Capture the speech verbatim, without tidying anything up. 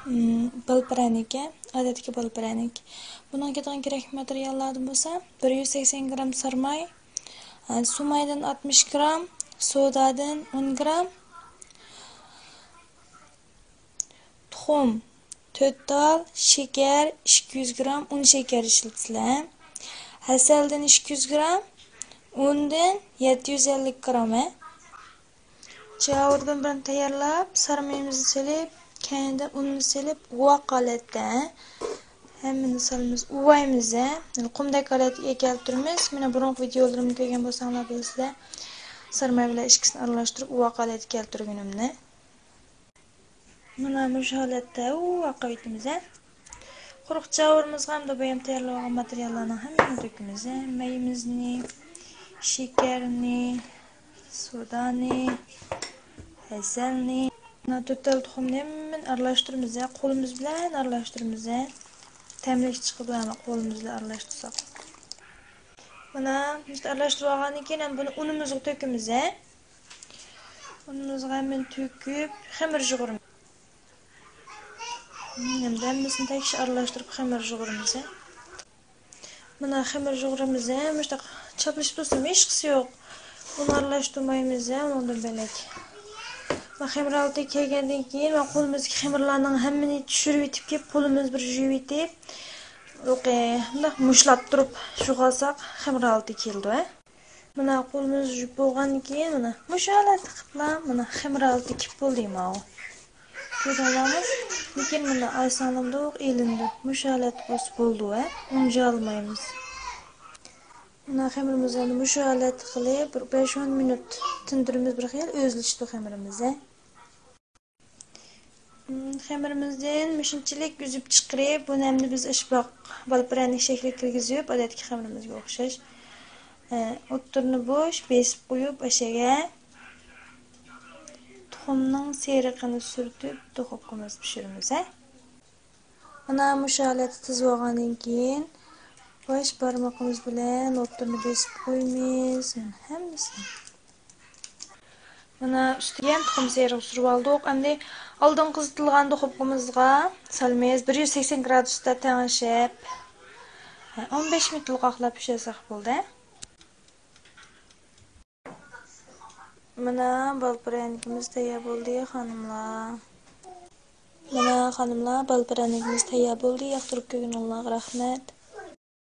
مم، بال پىرەنىكى، ئادەتتىكى بال پىرەنىك. بۇنىڭغا كېتىدىغان كېرەكلىك ماتېرىياللاردىن بولسا، بىر يۈز سەكسەن گرام سارماي، ھە، سۇمايدىن ئاتمىش گرام، سودادىن ئون گرام، تۇخۇم، تۆت تال، شېكەر، ئىككى يۈز گرام ئۇن شېكەر ئىشلىتىسىلەر. ھەسەلدىن ئىككى يۈز گرام، ئۇندىن يەتتە يۈز ئەللىك گرام، ھە. جاۋۇردىن بىرنى تەييارلاپ، سارمىيىمىزنى سېلىپ، كەينىدىن ئۇننى سېلىپ، ئۇۋاق ھالەتتە ھەممىنى سالىمىز، ئۇۋايمىز، ھە. قۇمدەك ھالەتكە كەلتۈرىمىز. مانا بۇرۇنقى ۋىدىيولىرىمنى كۆرگەن بولساڭلار بىلىسىلەر. سارماي بىلەن ئىككىسىنى ئارىلاشتۇرۇپ، ئۇۋاق ھالەتكە كەلتۈرگىنىمنى. مانا مۇشۇ ھالەتتە ئۇۋاق قىلىۋېتىمىز، ھە. قۇرۇق جاۋۇرىمىزغا ھەمدە بايام تەييارلىۋالغان ماتېرىياللارنىڭ ھەممىنى تۆكىمىز، ھە. مەيىمىزنى، شېكەرنى، سودانى، ھەسەلنى، مانا تۆت تال تۇخۇمنى ھەممىنى ئارىلاشتۇرىمىز، ھە. قولىمىز بىلەن ئارىلاشتۇرىمىز، ھە. تەملەش چىقىدۇ، مانا قولىمىز بىلەن ئارىلاشتۇرساق. مانا مۇشۇنداق ئارىلاشتۇرۇپ ئالغاندىن كېيىن، ھەم بۇنى ئۇنىمىزغا تۆكىمىز، ھە. ئۇنىمىزغا ھەممىنى تۆكۈپ، خېمىر يۇغۇرىمىز. ھەمدە ھەممىسىنى تەكشى ئارىلاشتۇرۇپ، خېمىر يۇغۇرىمىز، ھە. مانا خېمىر يۇغۇرىمىز، ھە، مۇشۇنداق چاپلىشىپ تۇرسىمۇ ھېچقىسى يوق. ئۇنى ئارىلاشتۇرمايمىز، ھە، ئۇنىڭدىن بۆلەك. مانا خېمىر ھالىتىگە كەلگەندىن كېيىن، مانا قولىمىزدىكى خېمىرلارنىڭ ھەممىنى چۈشۈرۈۋېتىپ كېلىپ، قولىمىز بىر يۇيۇۋېتىپ، مۇنداق مۇشتلاپ تۇرۇپ يۇغالساق، خېمىر ھالىتىگە كېلىدۇ، ھە. مانا قولىمىز يۇيۇپ بولغاندىن كېيىن، مانا مۇشۇ ھالەتتە قىلىپلا، مانا خېمىر ھالىتىگە كېلىپ بولدى ماۋۇ. كۆردۈڭلارمۇ؟ لېكىن مانا ئالساڭلار مۇنداق ئېلىندى. مۇشۇ ھالەتتە بولسا بولىدۇ، ھە. ئۇنجا ئالمايمىز. مانا خېمىرىمىزنى مۇشۇ ھالەتتە قىلىپ، بىر بەش ئون مىنۇت تىندۇرىمىز، بىر خىل ئۆزلىشىدۇ خېمىرىمىز، ھە. مم، خېمىرىمىزدىن مۇشۇنچىلىك ئۈزۈپ چىقىرىپ، بۇنى ئەمدى بىز ئاشپاق بال پىرەنىك شەكلىگە كىرگۈزۈپ، ئادەتتىكى خېمىرىمىزگە ئوخشاش، ئە، ئوتتۇرىنى بوش بېسىپ قويۇپ، ئەشەگە تۇخۇمنىڭ سېرىقىنى سۈرتۈپ، دۇخوپكىمىزدا پىشۇرىمىز، ھە. مانا مۇشۇ ھالەتتە تىزىۋالغاندىن كېيىن، باش بارمىقىمىز بىلەن ئوتتۇرىنى بېسىپ قويىمىز. مانا ھەممىسىنى. مانا ئۈستىگە تۇخۇم سېرىق سۈرۈۋالدۇق. ئەمدى ئالدىن قىزىتىلغان دۇخوپكىمىزغا سالىمىز. بىر يۈز سەكسەن گرادۇستا تەڭشەپ، ئون بەش مىنۇتلۇق ۋاقىتلاپ پىشۇرساق بولدى. مانا بال پىرەنىكىمىز تەييار بولدى، خانىملار. مانا خانىملار، بال پىرەنىكىمىز تەييار بولدى. ياقتۇرۇپ كۆرگىنىڭلارغا رەھمەت.